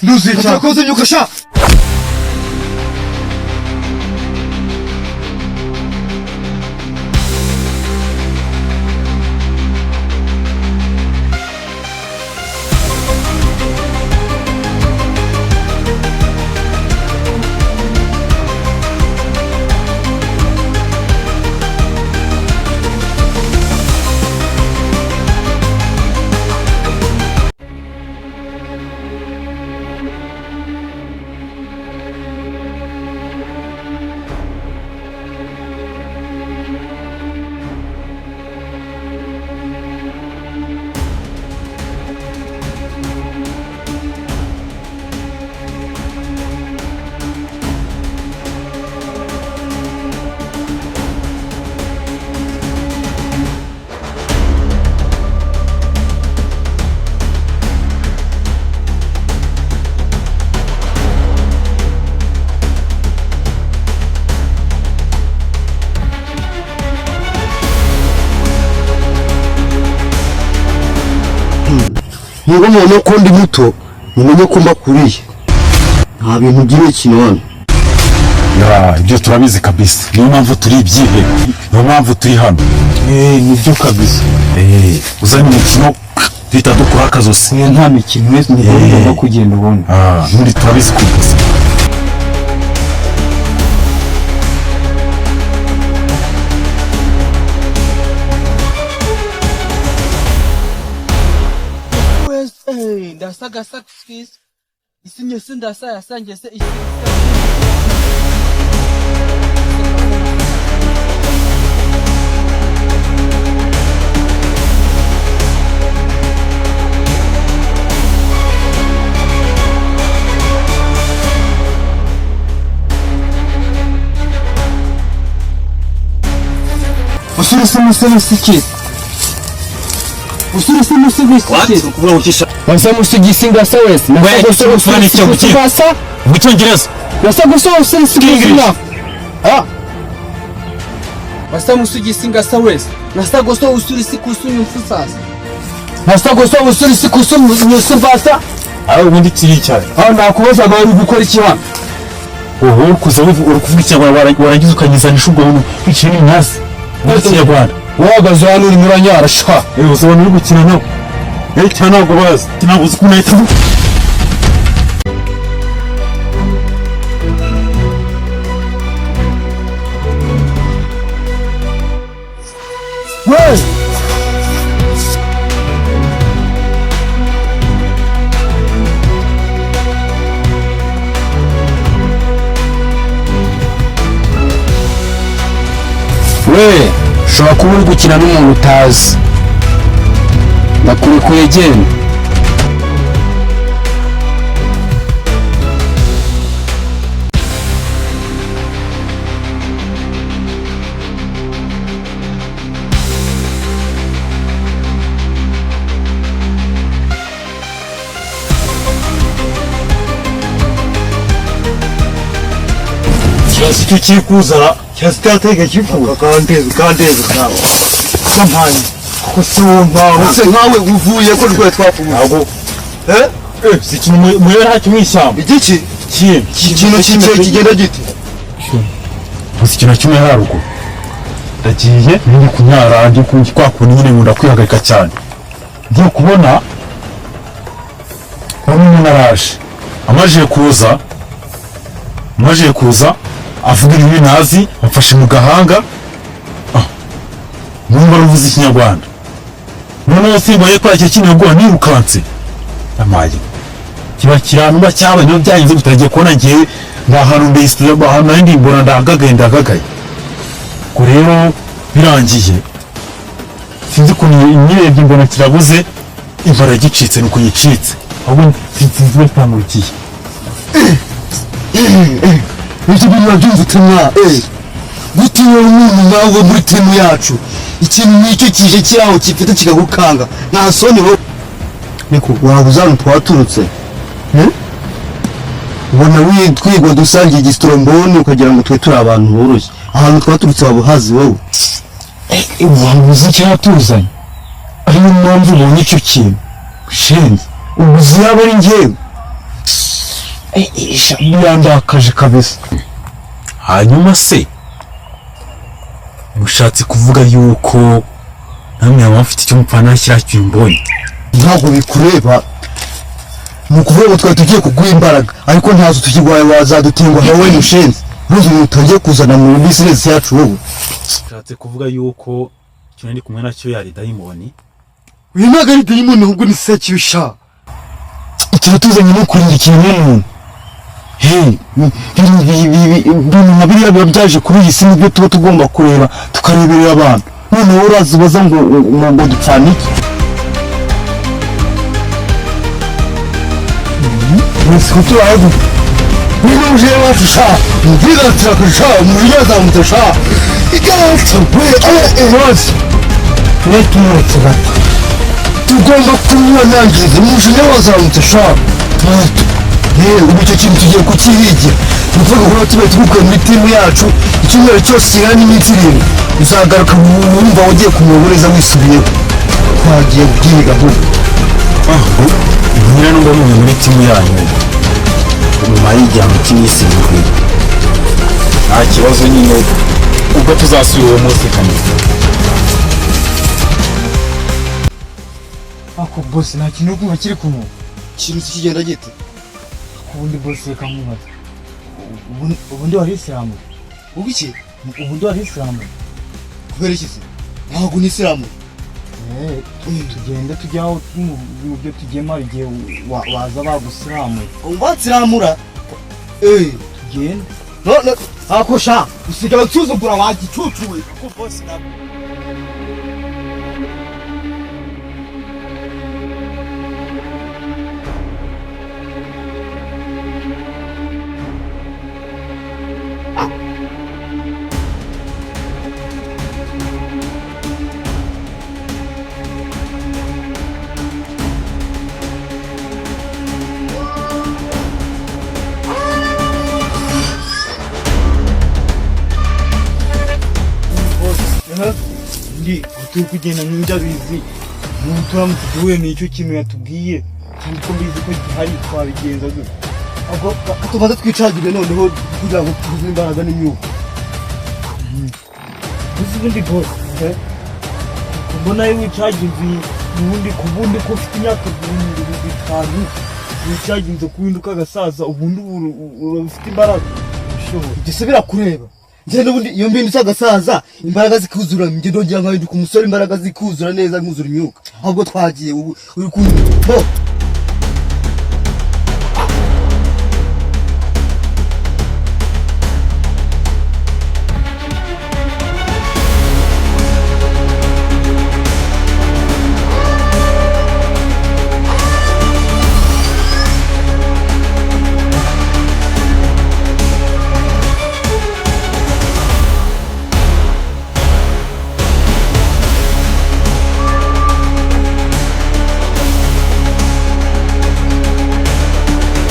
Nduzuye cyane. Urakoze nyuka sha. Niba mubona ko ndi muto, mumenye ko mbakuriye. Nta bintu by'imikino hano. Ya, ibyo turabizi kabisa, niyo mpamvu turi ibyihe, niyo mpamvu turi hano. Eh, nibyo kabisa. Eh, uzanye umukino duhita dukora akazosi. Oya, nta mikino wese ni ugomba kugenda ubona. Ah, n'undi turabizi kugusa. Usurisi musigisi. Usurisi musigisi. Wasa musigisi ngasa wese. We, Nasa icyo gusa icyo ngasa. Mu Cyongereza. Nasa gusa usurisi English. ngasa. Ah. Wasa musigisi ngasa wese. Nasa gusa usurisi kusunyu mfusasa. Nasa gusa usurisi kusunyu mfusasa. Aho ubundi kiri cyane. Ah, nakubazaga wari gukora iki hano? Wowe uri kuza uri kuvuga Ikinyarwanda, warangiza ukanyizanisha ubwo buntu biciye n'inkazi muri Kinyarwanda. Uhagaze hano urimo uranyara sha. Eh, uzi abantu uri gukina nabo. Eh, cyane ntabwo bazi. Ntabwo uzi ukuntu ahita avuga. We! We, ushobora kuba uri gukina n'umuntu utazi. Ndakurekuye, genda. Kirasi icyo kiri kuzana. Kirasi cyatega kivuga. Kandezi kandezi kawe. Kampani. Kuko si wowe nkawe. Se nkawe uvuye ko rwe twakubuze. Ntabwo. Eh? Eh, si ikintu muyobera hacyo mu ishyamba. Igiki? Kintu. Ikintu kicaye kigenda gite? Gusa ikintu kimwe haruguru. Ndagiye ndi kunyara, ndi kwa kuntu nyine nkunda kwihagarika cyane. Ngiye kubona bamwe umuntu araje. Amajije kuza avuga ibintu ntazi, amfashe mu gahanga. Ah, numva aravuze Ikinyarwanda. Noneho simbaye ko icyo kintu ubwoba nirukanse. Amaye. Kiba kiranuma cyabaye niba byagenze gutagiye kubona ngiye nta hantu mbese ahantu nari ndi mbona ndahagagaye ndahagagaye. Ubwo rero birangiye sinzi ukuntu nyirebye mbona kirabuze, imbara gicitse nuko gicitse, ahubwo sinzi batangukiye. Ibyo bintu urabyumva utumwa. Eh. Gute wowe umuntu nawe muri timu yacu? Ikintu nk'icyo kije kiri aho gifite kikagukanga. Nta soni wowe. Niko waba uzi ahantu twaturutse? Eh? Ubona twigwa dusangiye igistrombone ukagira ngo twe turi abantu boroshye. Ahantu twaturutse waba uhazi wowe? Waba uzi icyatuzanye, ariyo mpamvu ubonye icyo kintu shenzi, ubu uzi yaba ari njyewe. Birandakaje kabisa. Hanyuma se mushatse kuvuga yuko namwe yaba mufite icyo mupfana kiriya kimbonye? Ntabwo bikureba, ni ukuvuga ngo twari tugiye kuguha imbaraga, ariko ntazo tukirwaye, wazadutenguha wowe mushenzi. Ntuzi ibintu utangiye kuzana mu bizinesi yacu wowe. Mushatse kuvuga yuko icyo ndi kumwe nacyo yari dayimoni? Uyu ntabwo ari dayimoni, ahubwo ni sekibisha. Ikintu tuzanye ni ukurinda ikiremwamuntu. Ibintu nka biriya biba byaje kuri iyi si, nibyo tuba tugomba kureba, tukareberera abantu. Noneho uraza ubaza ngo dupfana iki? Ko tubaye gute niba uje iwacu sha mbwigatira sha umujinya azamutse sha igarutse we bose tube tumuretse gato, tugomba kumwanangiriza umujinya wazamutse sha. Ubu icyo kintu tugiye kukihigira, ni ukuvuga ko tubaye tubikuye muri timu yacu icyumweru cyose kingana n'iminsi 7, uzagaruka wumva wagiye kumuyobora neza wisubiyeho. Twagiye kubyiga ahubwo. Nyina nubwo muri muri timu yanyu nyuma y'igihano cy'iminsi 7 nta kibazo nyine, ubwo tuzasubira uwo munsi kanisa. Ako boss, nta kintu kumva kiri kumwe. Ikintu kigenda gite? Ubundi boss, reka nkubaze, ubundi wari isilamu? Ubu iki? Ubundi wari isilamu? Kubera iki se? Ntabwo ni isilamu. Tugende tujye aho mu byo tugiyemo, igihe waza bagusilamuye. Bansiramura? Tugende. None ako sha usigaye unsuzugura wa gicucu we. Ndi turi kugenda nk'ibyo abizi, ubu turamutse duhuye n'icyo kintu yatubwiye, kandi ko mbizi ko gihari, twabigenza dute? Ubwo tubanza twicagire noneho kugira ngo tuzuze imbaraga n'imyuka. Uzi ubundi boss, mbona iyo wicaginze ubundi ku bundi ko ufite imyaka 5000 wicaginze kuwinduka agasaza, ubundi uba ufite imbaraga bishoboka? Ibyo se birakureba? Njye n'ubundi iyo mbindutse agasaza imbaraga zikuzura, njye ndongera nkahinduka umusore, imbaraga zikuzura neza, nkuzura imyuka. Ahubwo twagiye ubu uri kumva bo.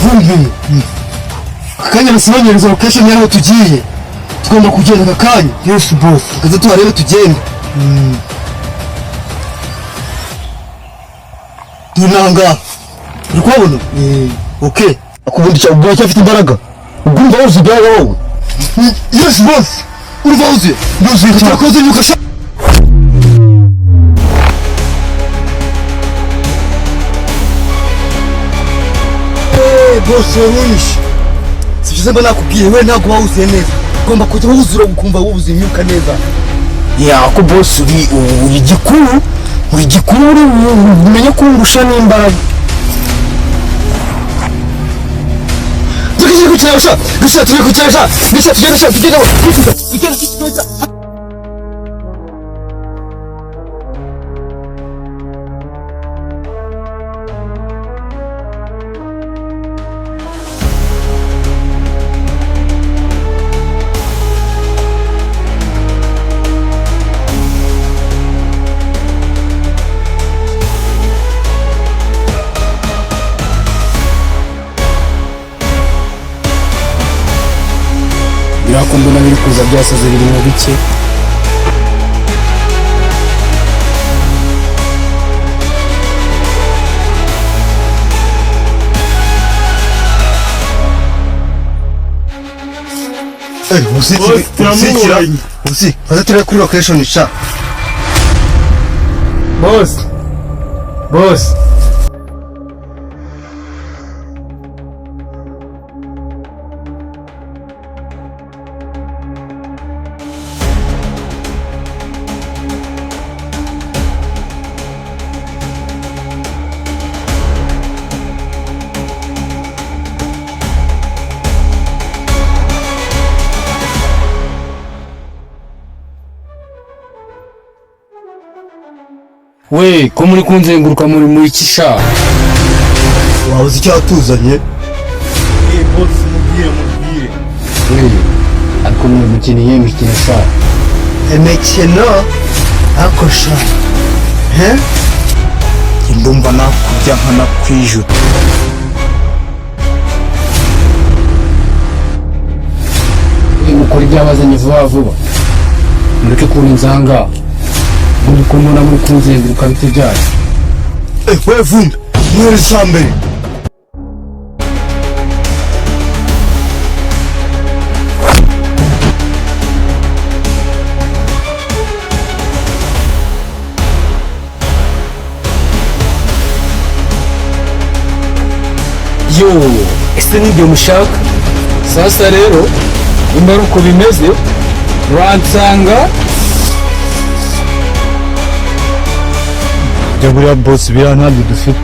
Vumbi, akanya basobanuririza location y'aho tugiye, tugomba kugenda aka kanya. Yes boss. Kaze tuharebe tugende. Dore aha, uri kuhabona? Okay, akubundi cya ubwo cyafite imbaraga, ubwo urumva wuzuye imbaraga wowe? Yes boss. Urumva wuzuye? Nduzuye cyane. Turakoze imyuka sha. Boss warunyishe, si byiza mba nakubwiye we, ntabwo wawuzuye neza, ugomba kujya wuzura ukumva wuzuye imyuka neza. Ya ko boss, uri gikuru, uri gikuru, umenye ko undusha n'imbaraga. Tugeze ku kiraro sha, gusa turi ku kiraro sha, gusa tugende sha, tugende tugende tugende. Biriya mbona biri kuza byasaze biri mu bike. Uzi Boss, usikira turamubonye. Uzi aza turi kuri location sha. Boss, boss. We ko muri kunzenguruka muri muri iki sha? Waba uzi icyatuzanye? Boss, mubwire, mubwire. We ariko mwe mukiniye imikino sha? Imikino ariko sha, he. Ndumva nakujya nkanakwijuta. We mukora ibyabazanye vuba vuba, mureke kunenza ahangaha. Muri kumubona muri kunzenguruka, bite byayo? We vumbi, mwere mbere. Yo, ese nibyo mushaka? Sasa rero nimba ari uko bimeze, uransanga. Jya buriya boss, biriya ntabyo dufite.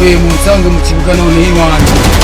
We munsange mu kibuga noneho iwanjye.